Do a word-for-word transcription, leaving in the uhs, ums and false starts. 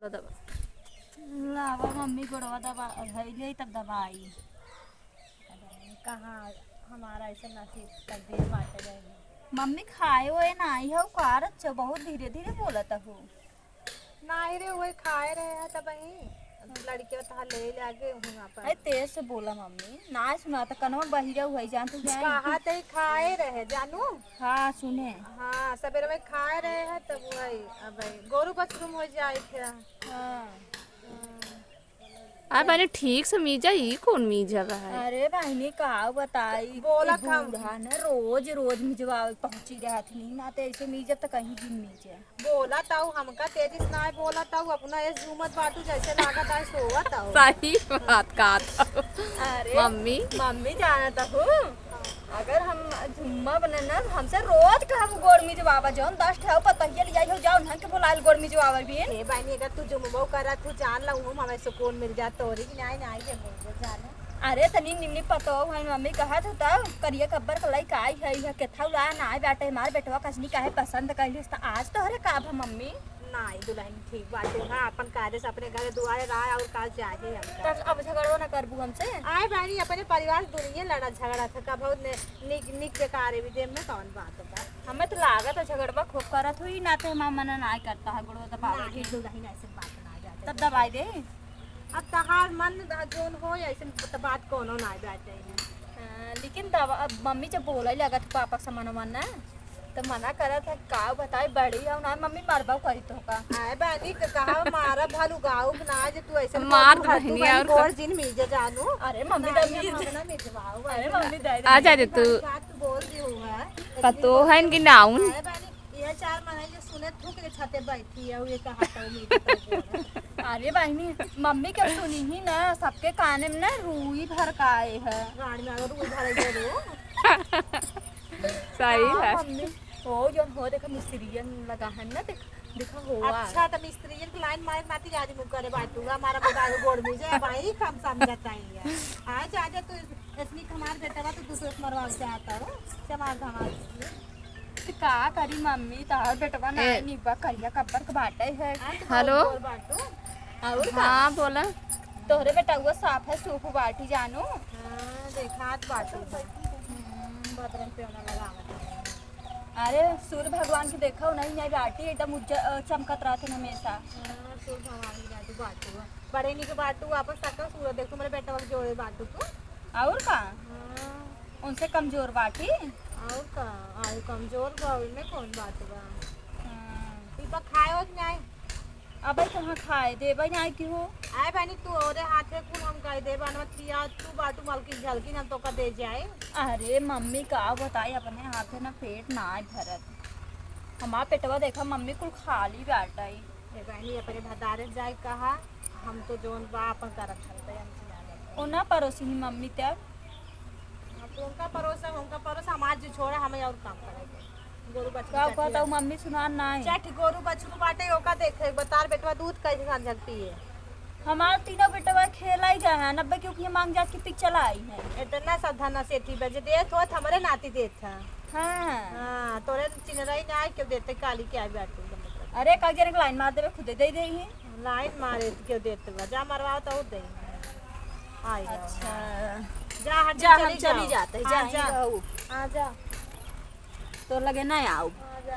दबा। लावा मम्मी, गोड़वा दबा, धइले तब दबाई। कहाँ हमारा ऐसे नसीब, तकदीर बाटे रहे। मम्मी, खाए ओए नाई हउ का? अच्छा, बहुत धीरे धीरे बोलत हउ। नाई रे, वही खाए रहे हैं तब वही लड़के तहा ले लागे हुआ पर। अरे, तेज से बोला मम्मी, नाई सुनात, कनवा बहिरा हुआ जान तू जाए। कहा ते खाए रहे जानू। हाँ, सुने। हाँ, सबेरे में खाए रहे हैं तब वही अब गोरू बछरू हो जाए थे। हाँ। आ बहिनी, ठीक से मीजा, ई कौन मीजा बा है? अरे बहिनी, का बताई, बोला ई था। बूढ़ा न रोज रोज मिजवावे पहुंची रहत नी, ना तो ऐसे मीजब तो कहीं दिन मीजे। बोला ताऊ, हमका तेजी से ना बोला ताऊ, अपना ये झूमत बाटू जैसे लागत आए सोवा ताऊ। सही बात कहा ताऊ। अरे मम्मी। मम्मी जानत हूँ, अगर हम झुम्मा बने ना, हमसे रोज कहब गोड़ मिजवावा, जौन दस ठे पतहिया लियाई हो, जाओ उन्हन के बुलाइल गोड़ मिजवावा बिन। हे बहिनी, अगर तू झुम्मा करत तू जान ला, उहम हमें सुकून मिल जात तोरी की नाई, नाई के बोल जाने। अरे तनी निमनी पतो है, मम्मी कहत हो तब करिया कब्बर के लइका आई है, यह केथा उला नाई बाटे, हमार बेटवा कसनी काहे पसंद कैलिस, त आज तोहरे का भा मम्मी? नाई दुल्हन ठीक बाटे, हाँ, अपन कायदे से अपने घरे दुआरे रहा और का चाहे हमका। तब अब झगड़ो ना करबू हमसे? आए बहिनी, अपने परिवार दुनिया लड़ा झगड़ा था, कब ने निक, निक के कारे भी देम में कौन बात बा? हमें तो लागत है झगड़वा खूब करत हुई, ना तो हमार मन नाई करता है गोड़वा दबावे नाही के। दुल्हन ऐसे बात ना जाते। तब दबाई दे। अब तहार मन दा जोन हो ऐसे तो बात कोनो ना जाते हैं। हाँ, लेकिन दबा, अब मम्मी जब बोले लगत पापा के समनवा ना, तो मना करत है, का बताई, बड़ी हो ना मम्मी, मरबा करी तो का। आए बानी तो कहा मारा भालू गाऊ ना जे तू ऐसे मार बोलतू, दे हटू बहिनी, बानी और का? गोड़ जिन मीजे जानू। अरे मम्मी ना, दा ये मीज। हम ना मिजवाओ, अरे बानी मम्मी दा आ जा रे तू। बात तू बोल दी हुआ है। पतो है इनकी नाउन। आए बानी, ये चार महीने जो सुने थूक के छाते बैठी है, ये कहा था मीजे तो बोल। अरे बहिनी, मम्मी के सुनी ही ना, सबके काने में ना रुई भर का आए है। गाड़ी में अगर रुई भर गए रो। सही हाँ, है। मम्मी, ओ जौन हो, देखा मिस्त्रियन लगा है ना, देख, देखा हो आ। अच्छा, तो मिस्त्रियन के लाइन मारे माती गाड़ी में करे बाटू, हमारा बता गोड़ में जे भाई, हम समझता ही है। हाँ, जा, जा, तू इसनी हमार बेटा बा, तो दूसरे से मरवा चाहता हो, चमार धमार। तो का करी मम्मी, तोहर बेटवा ना ए। निबा करिया कब्बर के बाटे है। हाँ, तो हेलो। गोर बाटू। और का? हाँ, बोला। तोहरे बेटवा साफ है, सूफ बाटी जानू। हाँ, देखात बाटू। हम्म, बदरन पे ओना लगावत है। अरे, सूर्य भगवान के देखा नहीं, नहीं बाटी एकदम उज्जर, अ, चमकत रहत है हमेशा। हाँ, सूर्य भगवान की बाटू, बाटू। बड़े निक बाटू, वापस तक सूरज देख, तुम्हारे बेटवा के जोड़े बाटू तू। और का? हाँ। उनसे कमजोर बाटी? और का? और कमजोर बा, ओइमे कौन बात बा? हाँ। ई बा खाए हो कि नाई? अबे कहाँ खाए देबे नाई की हो? आए बानी तू औरे हाथे कुल हम कह देबे, अनवा खिया तू बाटू मलकिन झलकिन हम तोका दे जाए। अरे मम्मी का बताई, अपने हाथे ना पेट नाई भरत। हमार पेटवा देखा मम्मी कुल खाली बाटई। ए बहनी, अपने भतारे से जाए कहा, हम तो जौन बा अपन करत हई, तो हम चिल्ला जाते। ओ ना परोसी ही मम्मी तब। अब तो उनका परोसा, उनका परोसा, हम आज जो छोड़ा, हमें और काम करेंगे। गोरू बछरू का चट कहता लिया। हूँ मम्मी सुना ना है। चट गोरू बछरू बाटे, ओका देखे, बतार बेटवा दूध कैसे सांझक पिए। हमार तीनों बेटवा खेला ही गए हैं, नब्बे क्योंकि मांग जात की पिक चला आई है। इतना सावधान सेठी बजे देत होत, हमरे नाती देत है। हाँ। हाँ, तोरे चिन्हराई ना आए, क्यों देते काली के आए बैठ के एकदम मतलब। अरे, का जने के लाइन मार देवे, खुदे दे दे ही। लाइन मारे, क्यों देते बा? जा मरवाओ तो दे। आई जाओ। अच्छा। जा, हम जा, हम चली चली जाओ। जाते, हाँ, जा, जा। ही रहू। हाँ, जा। तो लगे ना आओ। हाँ, जा।